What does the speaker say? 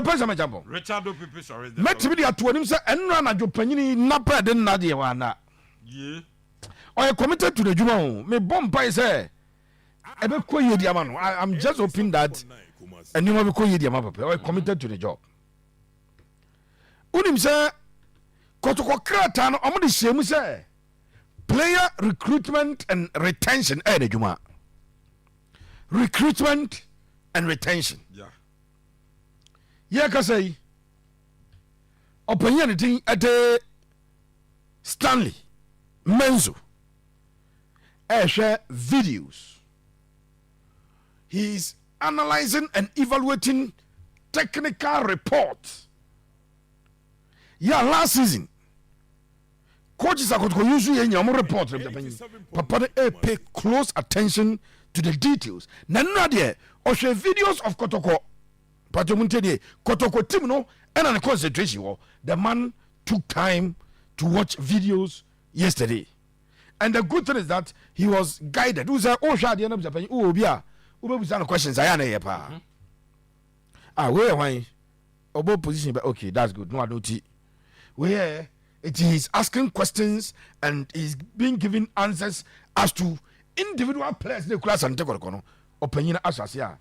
Pɛsɛ mɛgya bɔ mɛtumi de ato anim sɛ ɛnora anadwo panyini nna pɛ de nna deɛ wanna. Ɔyɛ committed to n'adwuma o. Mebɔ mpae sɛ ɛbɛkɔ yie di ama no. I'm just hoping that nneɛma bɛkɔ yie di ama papa. Ɔyɛ committed to the job. Wonim sɛ Kɔtɔkɔ krataa no, ɔmo de hyɛ mu sɛ player recruitment and retention ɛyɛ n'adwuma, recruitment and retention. Yɛ kasa yi, ɔpanyin a ne din ɛde Stanley Menzo ɛhwɛ videos. He is analysing and evaluating technical report. Yeah, last season coaches akɔtɔkɔ use yɛ nya ɔmo report no, papa no ɛ pay close attention to the details. Na nnura deɛ, ɔhwɛ videos of Kɔtɔkɔ pàtó mu ntɛ deɛ Kɔtɔkɔ team no ɛna ne concentration wɔ. The man took time to watch videos yesterday, and the good thing is that he was guided. Who sɛ ɔhwɛ adeɛ no bisa panyin wowɔ obi a wobɛbusa no questions ayɛ ana yɛ paa. Ah, wei yɛ hwan? Ɔbɔ position bɛ? Okay, that's good. No ado ti wei yɛ it. He is asking questions and he is being given answers as to individual players ne kura Asante Kɔtɔkɔ no. Ɔpanyin ahyɛ ase a